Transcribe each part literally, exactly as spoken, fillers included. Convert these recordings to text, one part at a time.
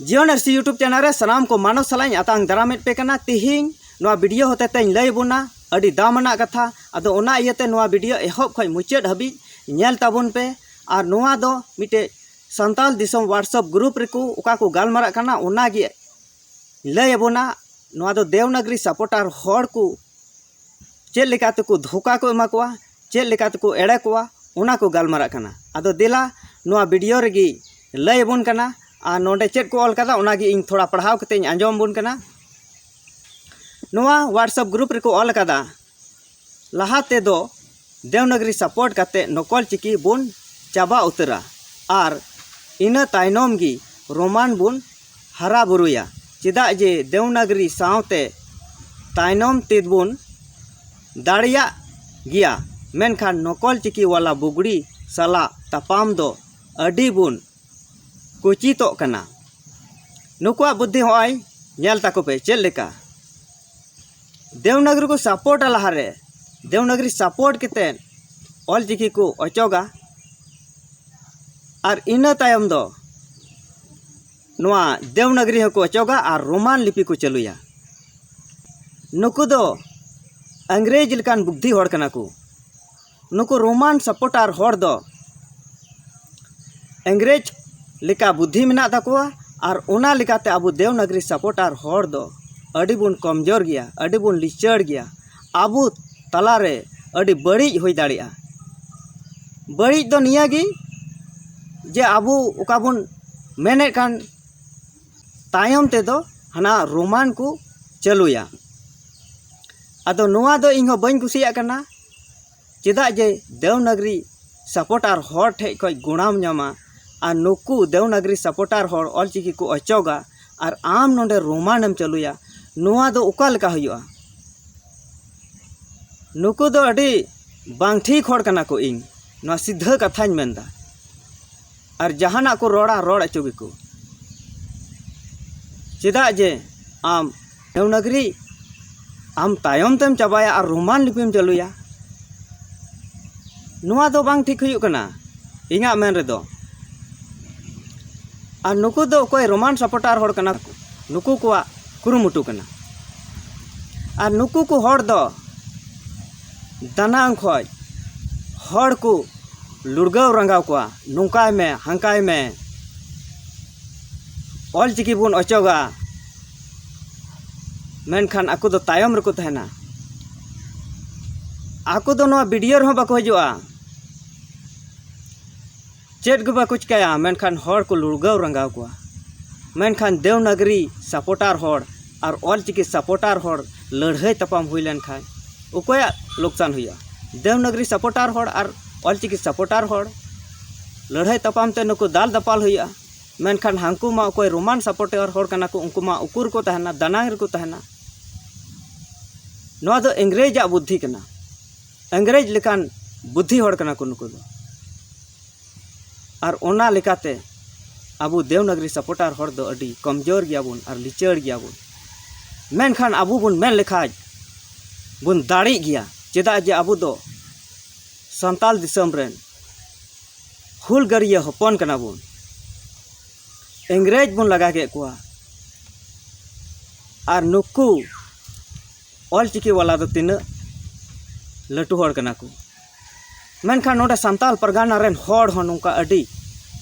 ᱡᱤᱭᱚᱱ ᱟᱹᱨᱥᱤ YouTube channel ᱨᱮ ᱥᱟᱱᱟᱢ ᱠᱚ ᱢᱟᱱᱚᱥ ᱥᱟᱞᱟᱜ ᱤᱧ ᱟᱛᱟᱝ ᱫᱟᱨᱟᱢᱮᱫ ᱯᱮ ᱠᱟᱱᱟ᱾ ᱛᱤᱦᱤᱧ ᱱᱚᱣᱟ ᱵᱷᱤᱰᱤᱭᱳ ᱦᱚᱛᱮᱛᱮᱧ ᱞᱟᱹᱭ ᱟᱵᱚᱱᱟ ᱟᱹᱰᱤ ᱫᱟᱢᱟᱱᱟᱜ ᱠᱟᱛᱷᱟ᱾ ᱟᱫᱚ ᱚᱱᱟ ᱤᱭᱟᱹᱛᱮ ᱱᱚᱣᱟ ᱵᱷᱤᱰᱤᱭᱳ ᱮᱦᱚᱵ ᱠᱷᱚᱱ ᱢᱩᱪᱟᱹᱫ ᱦᱟᱹᱵᱤᱡ ᱧᱮᱞ ᱛᱟᱵᱚᱱ ᱯᱮ᱾ ᱟᱨ ᱱᱚᱣᱟ ᱫᱚ ᱢᱤᱫᱴᱮᱡ ᱥᱟᱱᱛᱟᱞ ᱫᱤᱥᱚᱢ WhatsApp ᱜᱨᱩᱯ ᱨᱮᱠᱚ ᱚᱠᱟ ᱠᱚ ᱜᱟᱞᱢᱟᱨᱟᱜ ᱠᱟᱱᱟ, ᱚᱱᱟᱜᱮ ᱞᱟᱹᱭ ᱟᱵᱚᱱᱟ᱾ ᱱᱚᱣᱟ ᱫᱚ ᱫᱮᱣᱱᱟᱜᱽᱨᱤ ᱥᱟᱯᱳᱨᱴᱟᱨ ᱦᱚᱲ ᱠᱚ ᱪᱮᱫ ᱞᱮᱠᱟ ᱛᱮᱠᱚ ᱫᱷᱳᱠᱟ ᱠᱚ ᱮᱢᱟ ᱠᱚᱣᱟ, ᱪᱮᱫ ᱞᱮᱠᱟ ᱛᱮᱠᱚ ᱮᱲᱮ ᱠᱚᱣᱟ, ᱚᱱᱟ ᱠᱚ ᱜᱟᱞᱢᱟᱨᱟᱜ ᱠᱟᱱᱟ᱾ ᱟᱫᱚ ᱫᱮᱞᱟ, ᱱᱚᱣᱟ ᱵᱷᱤᱰᱤᱭᱳ ᱨᱮᱜᱮ ᱞᱟᱹᱭ ᱟᱵᱚᱱ ᱠᱟᱱᱟ᱾ ᱟᱨ ᱱᱚᱰᱮ ᱪᱮᱫ ᱠᱚ ᱚᱞ ᱠᱟᱫᱟ, ᱚᱱᱟᱜᱮ ᱤᱧ ᱛᱷᱚᱲᱟ ᱯᱟᱲᱦᱟᱣ ᱠᱟᱛᱮ ᱤᱧ ᱟᱸᱡᱚᱢ ᱟᱵᱚᱱ ᱠᱟᱱᱟ᱾ ᱱᱚᱣᱟ WhatsApp ᱜᱨᱩᱯ ᱨᱮᱠᱚ ᱚᱞ ᱠᱟᱫᱟ, ᱞᱟᱦᱟ ᱛᱮᱫᱚ ᱫᱮᱣᱱᱟᱜᱽᱨᱤ ᱥᱟᱯᱳᱨᱴ ᱠᱟᱛᱮ ᱱᱚᱠᱚᱞ ᱪᱤᱠᱤ ᱵᱚᱱ ᱪᱟᱵᱟ ᱩᱛᱟᱹᱨᱟ ᱟᱨ ᱤᱱᱟᱹ ᱛᱟᱭᱱᱚᱢ ᱜᱮ ᱨᱳᱢᱟᱱ ᱵᱚᱱ ᱦᱟᱨᱟ ᱵᱩᱨᱩᱭᱟ᱾ ᱪᱮᱫᱟᱜ ᱡᱮ ᱫᱮᱣᱱᱟᱜᱽᱨᱤ ᱥᱟᱶᱛᱮ ᱛᱟᱭᱱᱚᱢ ᱛᱮᱵᱚᱱ ᱫᱟᱲᱮᱭᱟᱜ ᱜᱮᱭᱟ, ᱢᱮᱱᱠᱷᱟᱱ ᱱᱚᱠᱚᱞ ᱪᱤᱠᱤ ᱣᱟᱞᱟ ᱵᱩᱜᱲᱤ ᱥᱟᱞᱟᱜ ᱛᱟᱯᱟᱢ ᱫᱚ ᱟᱹᱰᱤ ᱵᱚᱱ ᱠᱩᱪᱤᱛᱚᱜ ᱠᱟᱱᱟ᱾ ᱱᱩᱠᱩᱣᱟᱜ ᱵᱩᱫᱽᱫᱷᱤ ᱦᱚᱸᱜᱼᱚᱭ ᱧᱮᱞ ᱛᱟᱠᱚ ᱯᱮ ᱪᱮᱫ ᱞᱮᱠᱟ᱾ ᱫᱮᱣᱱᱟᱜᱽᱨᱤ ᱠᱚ ᱥᱟᱯᱳᱨᱴᱟ ᱞᱟᱦᱟᱨᱮ, ᱫᱮᱣᱱᱟᱜᱽᱨᱤ ᱥᱟᱯᱳᱨᱴ ᱠᱟᱛᱮᱫ ᱚᱞᱪᱤᱠᱤ ᱠᱚ ᱚᱪᱚᱜᱟ᱾ ᱟᱨ ᱤᱱᱟᱹ ᱛᱟᱭᱚᱢ ᱫᱚ ᱱᱚᱣᱟ ᱫᱮᱣᱱᱟᱜᱽᱨᱤ ᱦᱚᱸᱠᱚ ᱚᱪᱚᱜᱟ ᱟᱨ ᱨᱳᱢᱟᱱ ᱞᱤᱯᱤ ᱠᱚ ᱪᱟᱹᱞᱩᱭᱟ᱾ ᱱᱩᱠᱩ ᱫᱚ ᱤᱝᱨᱮᱡᱽ ᱞᱮᱠᱟᱱ ᱵᱩᱫᱽᱫᱷᱤ ᱦᱚᱲ ᱠᱟᱱᱟ ᱠᱚ᱾ ᱱᱩᱠᱩ ᱨᱳᱢᱟᱱ ᱥᱟᱯᱳᱨᱴᱟᱨ ᱦᱚᱲ ᱫᱚ ᱤᱝᱨᱮᱡᱽ ᱞᱮᱠᱟ ᱵᱩᱫᱽᱫᱷᱤ ᱢᱮᱱᱟᱜ ᱛᱟᱠᱚᱣᱟ ᱟᱨ ᱚᱱᱟ ᱞᱮᱠᱟᱛᱮ ᱟᱵᱚ ᱫᱮᱣᱱᱟᱜᱽᱨᱤ ᱥᱟᱯᱳᱨᱴᱟᱨ ᱦᱚᱲ ᱫᱚ ᱟᱹᱰᱤ ᱵᱚᱱ ᱠᱚᱢᱡᱳᱨ ᱜᱮᱭᱟ, ᱟᱹᱰᱤ ᱵᱚᱱ ᱞᱤᱪᱟᱹᱲ ᱜᱮᱭᱟ᱾ ᱟᱵᱚ ᱛᱟᱞᱟᱨᱮ ᱟᱹᱰᱤ ᱵᱟᱹᱲᱤᱡ ᱦᱩᱭ ᱫᱟᱲᱮᱭᱟᱜᱼᱟ᱾ ᱵᱟᱹᱲᱤᱡ ᱫᱚ ᱱᱤᱭᱟᱹ ᱜᱮ ᱡᱮ ᱟᱵᱚ ᱚᱠᱟ ᱵᱚᱱ ᱢᱮᱱᱮᱫ ᱠᱟᱱ ᱛᱟᱭᱚᱢ ᱛᱮᱫᱚ ᱦᱟᱱᱟ ᱨᱳᱢᱟᱱ ᱠᱚ ᱪᱟᱹᱞᱩᱭᱟ᱾ ᱟᱫᱚ ᱱᱚᱣᱟ ᱫᱚ ᱤᱧ ᱦᱚᱸ ᱵᱟᱹᱧ ᱠᱩᱥᱤᱭᱟᱜ ᱠᱟᱱᱟ᱾ ᱪᱮᱫᱟᱜ ᱡᱮ ᱫᱮᱣᱱᱟᱜᱽᱨᱤ ᱥᱟᱯᱳᱨᱴᱟᱨ ᱦᱚᱲ ᱴᱷᱮᱡ ᱠᱷᱚᱡ ᱜᱚᱲᱟᱢ ᱧᱟᱢᱟ ᱟᱨ ᱱᱩᱠᱩ ᱫᱮᱣᱱᱟᱜᱽᱨᱤ ᱥᱟᱯᱳᱨᱴᱟᱨ ᱦᱚᱲ ᱚᱞᱪᱤᱠᱤ ᱠᱚ ᱚᱪᱚᱜᱟ ᱟᱨ ᱟᱢ ᱱᱚᱰᱮ ᱨᱳᱢᱟᱱ ᱮᱢ ᱪᱟᱹᱞᱩᱭᱟ, ᱱᱚᱣᱟ ᱫᱚ ᱚᱠᱟ ᱞᱮᱠᱟ ᱦᱩᱭᱩᱜᱼᱟ? ᱱᱩᱠᱩ ᱫᱚ ᱟᱹᱰᱤ ᱵᱟᱝ ᱴᱷᱤᱠ ᱦᱚᱲ ᱠᱟᱱᱟ ᱠᱚ᱾ ᱤᱧ ᱱᱚᱣᱟ ᱥᱤᱫᱷᱟᱹ ᱠᱟᱛᱷᱟᱧ ᱢᱮᱱᱫᱟ᱾ ᱟᱨ ᱡᱟᱦᱟᱱᱟᱜ ᱠᱚ ᱨᱚᱲᱟ, ᱨᱚᱲ ᱦᱚᱪᱚ ᱜᱮᱠᱚ᱾ ᱪᱮᱫᱟᱜ ᱡᱮ ᱟᱢ ᱫᱮᱣᱱᱟᱜᱽᱨᱤ ᱟᱢ ᱛᱟᱭᱚᱢ ᱛᱮᱢ ᱪᱟᱵᱟᱭᱟ ᱟᱨ ᱨᱳᱢᱟᱱ ᱞᱤᱯᱤᱢ ᱪᱟᱹᱞᱩᱭᱟ? ᱱᱚᱣᱟ ᱫᱚ ᱵᱟᱝ ᱴᱷᱤᱠ ᱦᱩᱭᱩᱜ ᱠᱟᱱᱟ ᱤᱧᱟᱹᱜ ᱢᱮᱱ ᱨᱮᱫᱚ᱾ ᱟᱨ ᱱᱩᱠᱩ ᱫᱚ ᱚᱠᱚᱭ ᱨᱳᱢᱟᱱ ᱥᱟᱯᱳᱨᱴᱟᱨ ᱦᱚᱲ ᱠᱟᱱᱟ ᱠᱚ, ᱱᱩᱠᱩ ᱠᱚᱣᱟᱜ ᱠᱩᱨᱩᱢᱩᱴᱩ ᱠᱟᱱᱟ᱾ ᱟᱨ ᱱᱩᱠᱩ ᱠᱚ ᱦᱚᱲ ᱫᱚ ᱫᱟᱱᱟᱝ ᱠᱷᱚᱡ ᱦᱚᱲ ᱠᱚ ᱞᱩᱲᱜᱟᱹᱣ ᱨᱟᱸᱜᱟᱣ ᱠᱚᱣᱟ, ᱱᱚᱝᱠᱟᱭ ᱢᱮ, ᱦᱟᱝᱠᱟᱭ ᱢᱮ, ᱚᱞ ᱪᱤᱠᱤ ᱵᱚᱱ ᱚᱪᱚᱜᱟ, ᱢᱮᱱᱠᱷᱟᱱ ᱟᱠᱚ ᱫᱚ ᱛᱟᱭᱚᱢ ᱨᱮᱠᱚ ᱛᱟᱦᱮᱱᱟ᱾ ᱟᱠᱚ ᱫᱚ ᱱᱚᱣᱟ ᱵᱤᱰᱤᱭᱳ ᱨᱮᱦᱚᱸ ᱵᱟᱠᱚ ᱦᱤᱡᱩᱜᱼᱟ, ᱪᱮᱫ ᱜᱮ ᱵᱟᱠᱚ ᱪᱤᱠᱟᱹᱭᱟ, ᱢᱮᱱᱠᱷᱟᱱ ᱦᱚᱲ ᱠᱚ ᱞᱩᱲᱜᱟᱹᱣ ᱨᱟᱸᱜᱟᱣ ᱠᱚᱣᱟ᱾ ᱢᱮᱱᱠᱷᱟᱱ ᱫᱮᱣᱱᱟᱜᱽᱨᱤ ᱥᱟᱯᱳᱨᱴᱟᱨ ᱦᱚᱲ ᱟᱨ ᱚᱞ ᱪᱤᱠᱤ ᱥᱟᱯᱳᱨᱴᱟᱨ ᱦᱚᱲ ᱞᱟᱹᱲᱦᱟᱹᱭ ᱛᱟᱯᱟᱢ ᱦᱩᱭ ᱞᱮᱱᱠᱷᱟᱱ ᱚᱠᱚᱭᱟᱜ ᱞᱚᱠᱥᱟᱱ ᱦᱩᱭᱩᱜᱼᱟ? ᱫᱮᱣᱱᱟᱜᱽᱨᱤ ᱥᱟᱯᱳᱨᱴᱟᱨ ᱦᱚᱲ ᱟᱨ ᱚᱞ ᱪᱤᱠᱤ ᱥᱟᱯᱳᱨᱴᱟᱨ ᱦᱚᱲ ᱞᱟᱹᱲᱦᱟᱹᱭ ᱛᱟᱯᱟᱢ ᱛᱮ ᱱᱩᱠᱩ ᱫᱟᱞ ᱫᱟᱯᱟᱞ ᱦᱩᱭᱩᱜᱼᱟ᱾ ᱢᱮᱱᱠᱷᱟᱱ ᱦᱟᱱᱠᱩ ᱢᱟ ᱚᱠᱚᱭ ᱨᱳᱢᱟᱱ ᱥᱟᱯᱳᱨᱴᱟᱨ ᱦᱚᱲ ᱠᱟᱱᱟ ᱠᱚ, ᱩᱱᱠᱩ ᱢᱟ ᱩᱠᱩ ᱨᱮᱠᱚ ᱛᱟᱦᱮᱱᱟ, ᱫᱟᱱᱟᱝ ᱨᱮᱠᱚ ᱛᱟᱦᱮᱱᱟ᱾ ᱱᱚᱣᱟ ᱫᱚ ᱤᱝᱨᱮᱡᱽ ᱟᱜ ᱵᱩᱫᱽᱫᱷᱤ ᱠᱟᱱᱟ᱾ ᱤᱝᱨᱮᱡᱽ ᱞᱮᱠᱟᱱ ᱵᱩᱫᱽᱫᱷᱤ ᱦᱚᱲ ᱠᱟᱱᱟ ᱠᱚ ᱱᱩᱠᱩ ᱫᱚ᱾ ᱟᱨ ᱚᱱᱟ ᱞᱮᱠᱟᱛᱮ ᱟᱵᱚ ᱫᱮᱣᱱᱟᱜᱽᱨᱤ ᱥᱟᱯᱳᱨᱴᱟᱨ ᱦᱚᱲ ᱫᱚ ᱟᱹᱰᱤ ᱠᱚᱢᱡᱳᱨ ᱜᱮᱭᱟᱵᱚᱱ ᱟᱨ ᱞᱤᱪᱟᱹᱲ ᱜᱮᱭᱟᱵᱚᱱ᱾ ᱢᱮᱱᱠᱷᱟᱱ ᱟᱵᱚ ᱵᱚᱱ ᱢᱮᱱ ᱞᱮᱠᱷᱟᱡ ᱵᱚᱱ ᱫᱟᱲᱮᱜ ᱜᱮᱭᱟ, ᱪᱮᱫᱟᱜ ᱡᱮ ᱟᱵᱚ ᱫᱚ ᱥᱟᱱᱛᱟᱞ ᱫᱤᱥᱚᱢ ᱨᱮᱱ ᱦᱩᱞᱜᱟᱹᱨᱤᱭᱟᱹ ᱦᱚᱯᱚᱱ ᱠᱟᱱᱟ ᱵᱚᱱ᱾ ᱤᱝᱨᱮᱡᱽ ᱵᱚᱱ ᱞᱟᱜᱟ ᱠᱮᱫ ᱠᱚᱣᱟ᱾ ᱟᱨ ᱱᱩᱠᱩ ᱚᱞ ᱪᱤᱠᱤ ᱵᱟᱞᱟ ᱫᱚ ᱛᱤᱱᱟᱹᱜ ᱞᱟᱹᱴᱩ ᱦᱚᱲ ᱠᱟᱱᱟ ᱠᱚ, ᱢᱮᱱᱠᱷᱟᱱ ᱱᱚᱰᱮ ᱥᱟᱱᱛᱟᱞ ᱯᱟᱨᱜᱟᱱᱟ ᱨᱮᱱ ᱦᱚᱲ ᱦᱚᱸ ᱱᱚᱝᱠᱟ ᱟᱹᱰᱤ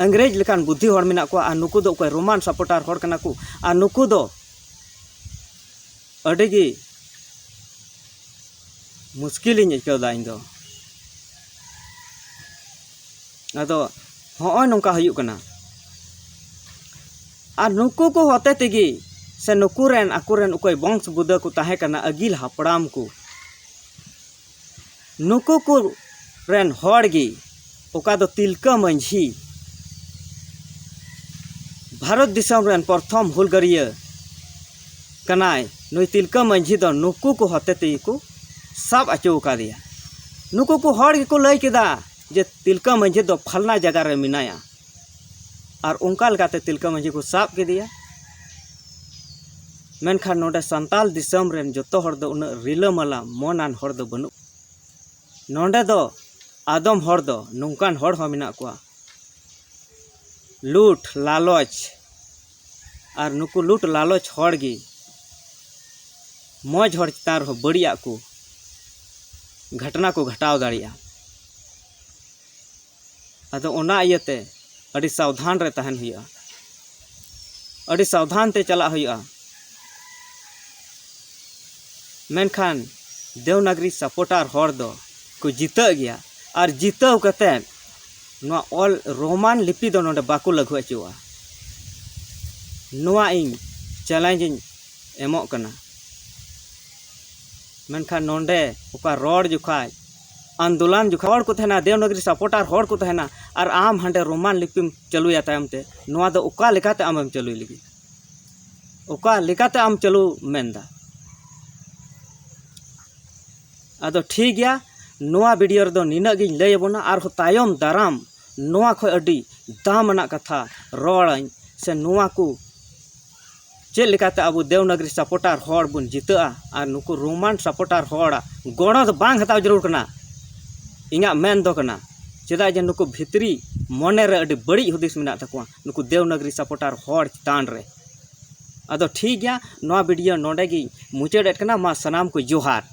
ᱤᱝᱨᱮᱡᱽ ᱞᱮᱠᱟᱱ ᱵᱩᱫᱽᱫᱷᱤ ᱦᱚᱲ ᱢᱮᱱᱟᱜ ᱠᱚᱣᱟ᱾ ᱟᱨ ᱱᱩᱠᱩ ᱫᱚ ᱚᱠᱚᱭ ᱨᱳᱢᱟᱱ ᱥᱟᱯᱳᱨᱴᱟᱨ ᱦᱚᱲ ᱠᱟᱱᱟ ᱠᱚ᱾ ᱟᱨ ᱱᱩᱠᱩ ᱫᱚ ᱟᱹᱰᱤ ᱜᱮ ᱢᱩᱥᱠᱤᱞᱤᱧ ᱟᱹᱭᱠᱟᱹᱣ ᱮᱫᱟ ᱤᱧ ᱫᱚ᱾ ᱟᱫᱚ ᱦᱚᱸᱜᱼᱚᱭ ᱱᱚᱝᱠᱟ ᱦᱩᱭᱩᱜ ᱠᱟᱱᱟ᱾ ᱟᱨ ᱱᱩᱠᱩ ᱠᱚ ᱦᱚᱛᱮ ᱛᱮᱜᱮ ᱥᱮ ᱱᱩᱠᱩ ᱨᱮᱱ, ᱟᱠᱚ ᱨᱮᱱ ᱚᱠᱚᱭ ᱵᱚᱝᱥ ᱵᱩᱫᱟᱹ ᱠᱚ ᱛᱟᱦᱮᱸ ᱠᱟᱱᱟ, ᱟᱹᱜᱤᱞ ᱦᱟᱯᱲᱟᱢ ᱠᱚ, ᱱᱩᱠᱩ ᱠᱚ ᱨᱮᱱ ᱦᱚᱲ ᱜᱮ, ᱚᱠᱟ ᱫᱚ ᱛᱤᱞᱠᱟᱹ ᱢᱟᱹᱡᱷᱤ ᱵᱷᱟᱨᱚᱛ ᱫᱤᱥᱚᱢ ᱨᱮᱱ ᱯᱨᱚᱛᱷᱚᱢ ᱦᱩᱞᱜᱟᱹᱨᱤᱭᱟᱹ ᱠᱟᱱᱟᱭ, ᱱᱩᱭ ᱛᱤᱞᱠᱟᱹ ᱢᱟᱹᱡᱷᱤ ᱫᱚ ᱱᱩᱠᱩ ᱠᱚ ᱦᱚᱛᱮ ᱛᱮᱜᱮ ᱠᱚ ᱥᱟᱵ ᱦᱚᱪᱚ ᱟᱠᱟᱫᱮᱭᱟ᱾ ᱱᱩᱠᱩ ᱠᱚ ᱦᱚᱲ ᱜᱮᱠᱚ ᱞᱟᱹᱭ ᱠᱮᱫᱟ ᱡᱮ ᱛᱤᱞᱠᱟᱹ ᱢᱟᱹᱡᱷᱤ ᱫᱚ ᱯᱷᱟᱞᱱᱟ ᱡᱟᱭᱜᱟ ᱨᱮ ᱢᱮᱱᱟᱭᱟ, ᱟᱨ ᱚᱱᱠᱟ ᱞᱮᱠᱟᱛᱮ ᱛᱤᱞᱠᱟᱹ ᱢᱟᱹᱡᱷᱤ ᱠᱚ ᱥᱟᱵ ᱠᱮᱫᱮᱭᱟ᱾ ᱢᱮᱱᱠᱷᱟᱱ ᱱᱚᱰᱮ ᱥᱟᱱᱛᱟᱞ ᱫᱤᱥᱚᱢ ᱨᱮᱱ ᱡᱚᱛᱚ ᱦᱚᱲ ᱫᱚ ᱩᱱᱟᱹᱜ ᱨᱤᱞᱟᱹᱢᱟᱞᱟ ᱢᱚᱱᱟᱱ ᱦᱚᱲ ᱫᱚ ᱵᱟᱹᱱᱩᱜ᱾ ᱱᱚᱰᱮ ᱫᱚ ᱟᱫᱚᱢ ᱦᱚᱲ ᱫᱚ ᱱᱚᱝᱠᱟᱱ ᱦᱚᱲ ᱦᱚᱸ ᱢᱮᱱᱟᱜ ᱠᱚᱣᱟ, ᱞᱩᱴ ᱞᱟᱞᱚᱪ ᱟᱨ ᱱᱩᱠᱩ ᱞᱩᱴ ᱞᱟᱞᱚᱪ ᱦᱚᱲ ᱜᱮ ᱢᱚᱡᱽ ᱦᱚᱲ ᱪᱮᱛᱟᱱ ᱨᱮᱦᱚᱸ ᱵᱟᱹᱲᱤᱡᱟᱜ ᱠᱚ ᱜᱷᱟᱴᱱᱟ ᱠᱚ ᱜᱷᱟᱴᱟᱣ ᱫᱟᱲᱮᱭᱟᱜᱼᱟ᱾ ᱟᱫᱚ ᱚᱱᱟ ᱤᱭᱟᱹᱛᱮ ᱟᱹᱰᱤ ᱥᱟᱵᱫᱷᱟᱱ ᱨᱮ ᱛᱟᱦᱮᱱ ᱦᱩᱭᱩᱜᱼᱟ, ᱟᱹᱰᱤ ᱥᱟᱵᱫᱷᱟᱱ ᱛᱮ ᱪᱟᱞᱟᱜ ᱦᱩᱭᱩᱜᱼᱟ᱾ ᱢᱮᱱᱠᱷᱟᱱ ᱫᱮᱣᱱᱟᱜᱽᱨᱤ ᱥᱟᱯᱳᱨᱴᱟᱨ ᱦᱚᱲ ᱫᱚ ᱠᱚ ᱡᱤᱛᱟᱹᱜ ᱜᱮᱭᱟ, ᱟᱨ ᱡᱤᱛᱟᱹᱣ ᱠᱟᱛᱮᱫ ᱱᱚᱣᱟ ᱚᱞ ᱨᱳᱢᱟᱱ ᱞᱤᱯᱤ ᱫᱚ ᱱᱚᱰᱮ ᱵᱟᱠᱚ ᱞᱟᱹᱜᱩ ᱦᱚᱪᱚᱣᱟᱜᱼᱟ᱾ ᱱᱚᱣᱟ ᱤᱧ ᱪᱮᱞᱮᱧᱡᱽ ᱤᱧ ᱮᱢᱚᱜ ᱠᱟᱱᱟ᱾ ᱢᱮᱱᱠᱷᱟᱱ ᱱᱚᱰᱮ ᱚᱠᱟ ᱨᱚᱲ ᱡᱚᱠᱷᱟᱡ, ᱟᱱᱫᱳᱞᱚᱱ ᱡᱚᱠᱷᱟᱡ ᱦᱚᱲ ᱠᱚ ᱛᱟᱦᱮᱱᱟ, ᱫᱮᱣᱱᱟᱜᱽᱨᱤ ᱥᱟᱯᱳᱨᱴᱟᱨ ᱦᱚᱲ ᱠᱚ ᱛᱟᱦᱮᱱᱟ, ᱟᱨ ᱟᱢ ᱦᱟᱸᱰᱮ ᱨᱳᱢᱟᱱ ᱞᱤᱯᱤᱢ ᱪᱟᱹᱞᱩᱭᱟ ᱛᱟᱭᱚᱢ ᱛᱮ, ᱱᱚᱣᱟ ᱫᱚ ᱚᱠᱟ ᱞᱮᱠᱟᱛᱮ ᱟᱢᱮᱢ ᱪᱟᱹᱞᱩᱭ ᱞᱟᱹᱜᱤᱫ? ᱚᱠᱟ ᱞᱮᱠᱟᱛᱮ ᱟᱢ ᱪᱟᱹᱞᱩ ᱢᱮᱱᱫᱟ? ᱟᱫᱚ ᱴᱷᱤᱠ ᱜᱮᱭᱟ, ᱱᱚᱣᱟ ᱵᱷᱤᱰᱤᱭᱳ ᱨᱮᱫᱚ ᱱᱤᱱᱟᱹᱜ ᱜᱤᱧ ᱞᱟᱹᱭ ᱟᱵᱚᱱᱟ᱾ ᱟᱨᱦᱚᱸ ᱛᱟᱭᱚᱢ ᱫᱟᱨᱟᱢ ᱱᱚᱣᱟ ᱠᱷᱚᱡ ᱟᱹᱰᱤ ᱫᱟᱢ ᱟᱱᱟᱜ ᱠᱟᱛᱷᱟ ᱨᱚᱲᱟᱹᱧ, ᱥᱮ ᱱᱚᱣᱟ ᱠᱚ ᱪᱮᱫ ᱞᱮᱠᱟᱛᱮ ᱟᱵᱚ ᱫᱮᱣᱱᱟᱜᱽᱨᱤ ᱥᱟᱯᱳᱨᱴᱟᱨ ᱦᱚᱲ ᱵᱚᱱ ᱡᱤᱛᱟᱹᱜᱼᱟ ᱟᱨ ᱱᱩᱠᱩ ᱨᱳᱢᱟᱱ ᱥᱟᱯᱳᱨᱴᱟᱨ ᱦᱚᱲᱟᱜ ᱜᱚᱲᱚ ᱫᱚ ᱵᱟᱝ ᱦᱟᱛᱟᱣ ᱡᱟᱹᱨᱩᱲ ᱠᱟᱱᱟ᱾ ᱤᱧᱟᱹᱜ ᱢᱮᱱ ᱫᱚ ᱠᱟᱱᱟ, ᱪᱮᱫᱟᱜ ᱡᱮ ᱱᱩᱠᱩ ᱵᱷᱤᱛᱨᱤ ᱢᱚᱱᱮ ᱨᱮ ᱟᱹᱰᱤ ᱵᱟᱹᱲᱤᱡ ᱦᱩᱫᱤᱥ ᱢᱮᱱᱟᱜ ᱛᱟᱠᱚᱣᱟ ᱱᱩᱠᱩ ᱫᱮᱣᱱᱟᱜᱽᱨᱤ ᱥᱟᱯᱳᱨᱴᱟᱨ ᱦᱚᱲ ᱪᱮᱛᱟᱱ ᱨᱮ᱾ ᱟᱫᱚ ᱴᱷᱤᱠ ᱜᱮᱭᱟ, ᱱᱚᱣᱟ ᱵᱷᱤᱰᱤᱭᱳ ᱱᱚᱰᱮ ᱜᱤᱧ ᱢᱩᱪᱟᱹᱫ ᱮᱫ ᱠᱟᱱᱟ᱾ ᱢᱟ ᱥᱟᱱᱟᱢ ᱠᱚ ᱡᱚᱦᱟᱨ᱾